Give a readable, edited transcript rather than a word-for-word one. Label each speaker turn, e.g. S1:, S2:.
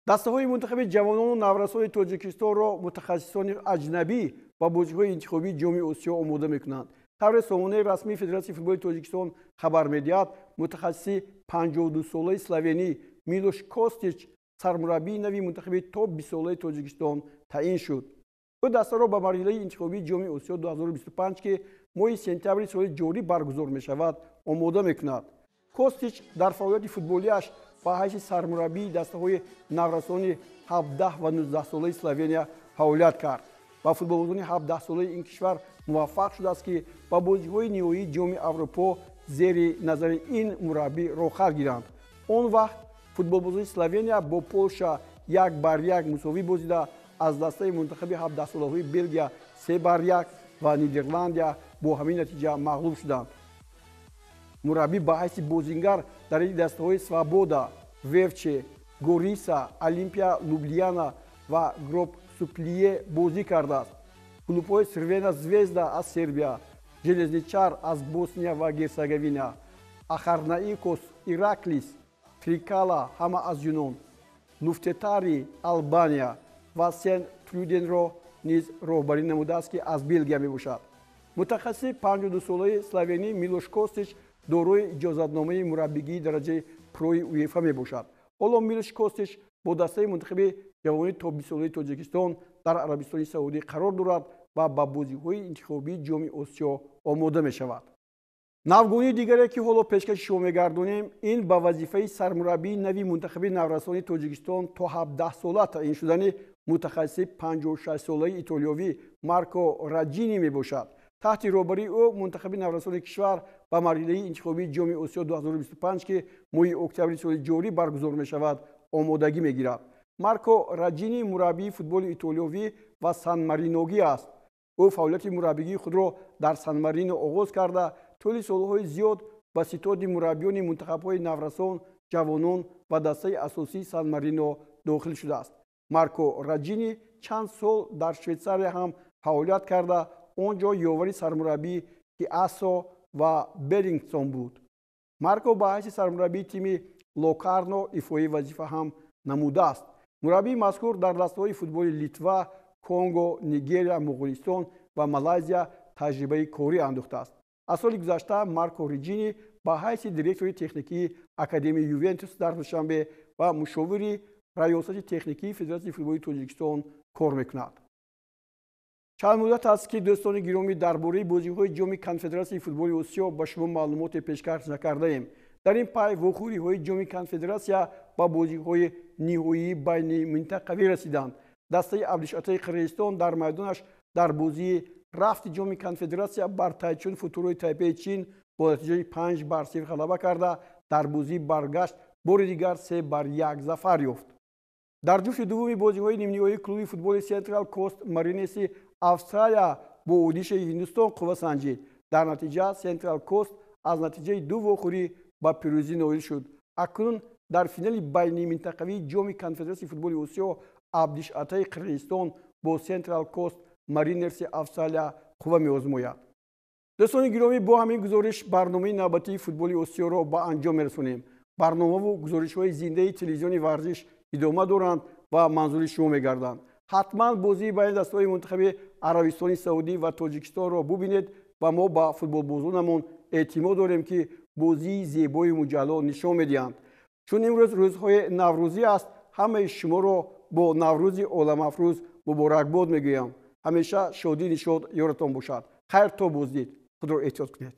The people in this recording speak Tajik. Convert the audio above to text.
S1: Дастаҳои мунтахаби ҷавонону наврасони Тоҷикистонро мутахассисони аҷнабӣ ба бозиҳои интихобии Ҷоми Осиё омода мекунанд. Тавре сомонаи расмии Федератсияи футболи Тоҷикистон хабар медиҳад, мутахассиси 52-солаи словенӣ Милош Костич сармураббии нави мунтахаби то 20-солаи Тоҷикистон таъин шуд. Ӯ дастаро ба марҳилаи интихобии Ҷоми Осиё 2025, ки моҳи сентябри соли ҷорӣ баргузор мешавад, омода мекунад. Костич дар фаъолияти футболиаш ба ҳайси сармураббии дастаҳои наврасони 17 ва 19-солаи Словения фаъолият кард. Ба футболбозони 17-солаи ин кишвар муваффақ шудааст, ки ба бозиҳои ниҳоии Ҷоми Аврупо зери назари ин мураббӣ роҳхат гиранд. Он вақт футболбозони Словения бо Полша 1-1 мусовӣ бозида, аз дастаи мунтахаби 17-солаҳои Белгия 3-1 ва Нидерландия бо ҳамин натиҷа мағлуб шуданд. Мураббӣ ба ҳайси бозингар дар ин дастаҳои Свобода, Вевче, Гориса, Олимпия Лублияна ва Гроб Суплие бозӣ кардааст. Клубҳои Срвена Звезда аз Сербия, Железничар аз Босния ва Герцеговина, Ахарнаикос, Ираклис, Трикала, ҳама аз Юнон, Луфтетари, Албания, ва Сен Трюденро низ роҳбарӣ намудааст, ки аз Белгия мебошад. Мутахассиси 52-солаи словенӣ Милош Костич дорои иҷозатномаи мураббигии дараҷаи прои УЕФА мебошад. Ҳоло Милош Костич бо дастаи мунтахаби ҷавони то 20-солаи Тоҷикистон дар Арабистони Саудӣ қарор дорад ва ба бозиҳои интихобии Ҷоми Осиё омода мешавад. Навгонии дигаре, ки ҳоло пешкаши шумо мегардонем, ин ба вазифаи сармураббии нави мунтахаби наврасони Тоҷикистон то 17-сола таъин шудани мутахассиси 56-солаи итолиёвӣ Марко Раҷини мебошад. Таҳти роҳбарии ӯ мунтахаби наврасони кишвар ба марҳилаи интихобии Ҷоми Осиё 2025, ки моҳи октябри соли ҷорӣ баргузор мешавад, омодагӣ мегирад. Марко Раҷини мураббии футболи итолиёвӣ ва Сан-Мариногӣ аст. Ӯ фаъолияти мураббигии худро дар Сан-Марино оғоз карда, тӯли солҳои зиёд ба ситоди мураббиёни мунтахабҳои наврасон, ҷавонон ва дастаи асосии Сан-Марино дохил шудааст. Марко Раҷини чанд сол дар Швейтсария ҳам фаъолият карда, он ҷо ёвари сармураббӣ Киасо ва Беллингсон буд. Марко ба ҳайси сармураббии тими Локарно ифои вазифа ҳам намудааст. Мураббии мазкур дар дастаҳои футболи Литва, Конго, Нигерия, Моғулистон ва Малайзия таҷрибаи корӣ андӯхтааст. Аз соли гузашта Марко Риҷини ба ҳайси директори техникии Академияи Ювентус дар Душанбе ва мушовири раёсати техникии Федератсияи футболи Тоҷикистон кор мекунад. Чанд муддат аст, ки, дӯстони гиромӣ, дар бораи бозиҳои Ҷоми Конфедератсияи футболи Осиё ба шумо маълумоте пешкаш накардаем. Дар ин пай вохӯриҳои Ҷоми Конфедератсия ба бозиҳои ниҳоии байни минтақавӣ расиданд. Дастаи Абдишатаи Қирғизистон дар майдонаш дар бозии рафти Ҷоми Конфедератсия бар Тайчун Футурои Тайпеи Чин бо натиҷаи 5-0 ғалаба карда, дар бозии баргашт бори дигар 3-1 зафар ёфт. Дар ҷуфти дуввуми бозиҳои нимниҳоии клуби футболи Сентрал Кост Маринеси Австралия бо Одишаи Ҳиндустон қувва санҷид. Дар натиҷа Сентрал Кост аз натиҷаи ду вохӯрӣ ба пирӯзӣ ноил шуд. Акнун дар финали байниминтақавии Ҷоми Конфедератсияи футболи Осиё Абдишатаи Қирғизистон бо Сентрал Кост Маринерси Австралия қувва меозмояд. Дӯстони гиромӣ, бо ҳамин гузориш барномаи навбатии футболи Осиёро ба анҷом мерасонем. Барномаву гузоришҳои зиндаи телевизиони Варзиш идома доранд ва манзури шумо мегарданд. Ҳатман бозии байни дастаҳои мунтахаби Арабистони Саудӣ ва Тоҷикистонро бубинед ва мо ба футболбозонамон эътимод дорем, ки бозии зебои муҷалло нишон медиҳанд. Чун имрӯз рӯзҳои наврӯзӣ аст, ҳамаи шуморо бо Наврӯзи оламафрӯз муборакбод мегӯям. Ҳамеша шодӣ нишод ёратон бошад. Хайр, то боздид, худро эҳтиёт кунед.